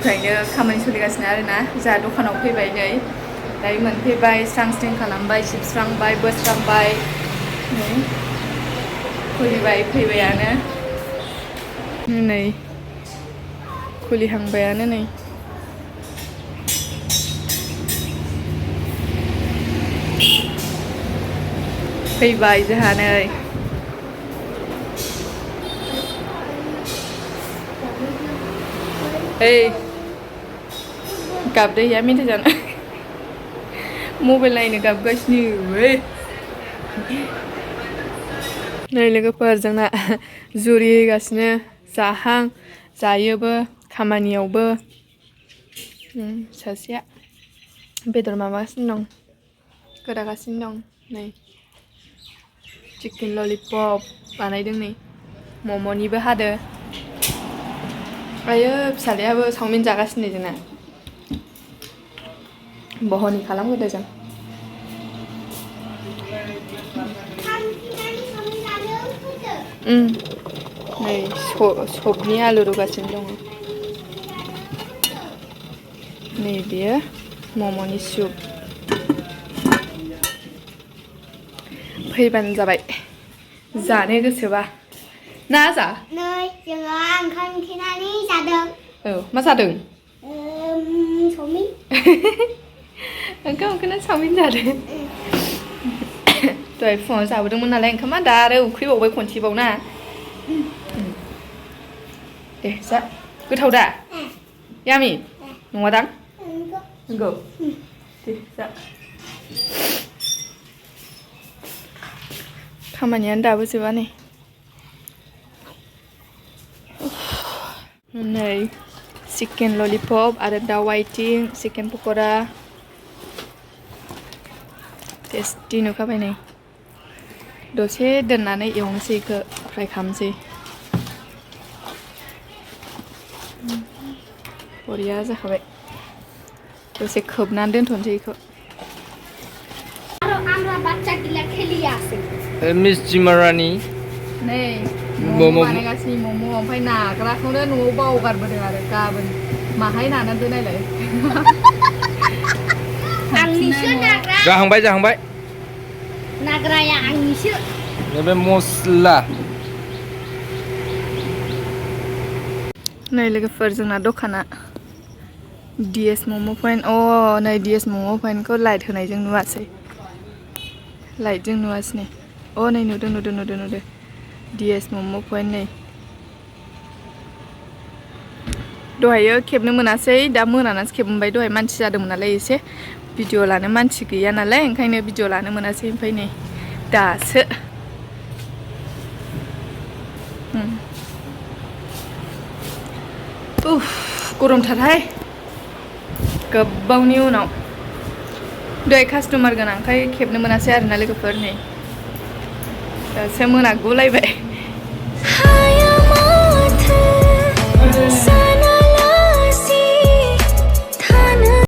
फुंनिफ्रायनो खामानि सोलिगासिनो आरोना जा दखानाव फैबाय नै दायो मोनफैबाय स्रां स्रिं खालामबाय सिबस्रांबाय बोस्रांबाय नै फैबायानो नै खुलिहांबायानो नै फैबाय जोंहा नै ओइ गाबदैया मेथाइ जानो मबाइल नायनो गाबगासिनो नै लोगोफोर जोंना जुरिगासिनो जाहां जायोबो खामानियावबो सासेया बेदर माबागासिनो दं गोदागासिनो दं नै चिकेन ललिपप बानायदों नै मम'निबो हादो आयो फिसालायाबो चावमिन जागासिनो जोंना बहनि खालामहोदो जों नै सबनि आलु रुगासिनो दङ नै बेयो मम'नि सुप फैबानो जाबाय जानो गोसोबा ना जा नै जोङो ओंखाम ओंख्रिनानै जादों औ मा जादों चावमिन ओंखाम ओंख्रिना चावमिन जादों दहाय फुङाव जाबोदोंमोन नालाय ओंखामा दा आरो उखैबावबाय खनसेबाव ना दे जा गोथाव दा यामि नङादां नंगौ दे जा खामानियानो दाबो जोबा नै नै चिकेन ललिपप आरो दाउ आइथिं चिकेन पक'रा टेस्टि नुखाबाय नै दसे दोननानै एवनोसै बेखौ फ्राय खालामसै बरिया जाखाबाय दसे खोबनानै दोनथ'नोसै बेखौ मिस जिमारानि नै मम' बानायगासिनो मम' ओमफ्राय नाग्राखौनो न'आव बावगारबोदों आरो गाबोन माहाय नाना दोनायलाय जाहांबाय नाग्राया आंनिसो बे मस्ला नै लोगोफोर जोंना दखाना DS मम' पइन्ट नै DS मम' पइन्टखौ लाइट होनायजों नुवासै लाइटजों नुवासै नै नै नुदों DS मम' पइन्ट नै दहायो खेबनो मोनासै दा मोनानासो खेबबाय दहाय मानसि जादोंमोन नालाय एसे भिडिअ लानो मानसि गैया नालाय ओंखायनो भिडिअ लानो मोनासै ओमफ्राय नै दासो गरमथारहाय गोबावनि उनाव दहाय कास्टमार गोनांखाय खेबनो मोनासै आरोना लोगोफोर नै दासो मोनागुलायबाय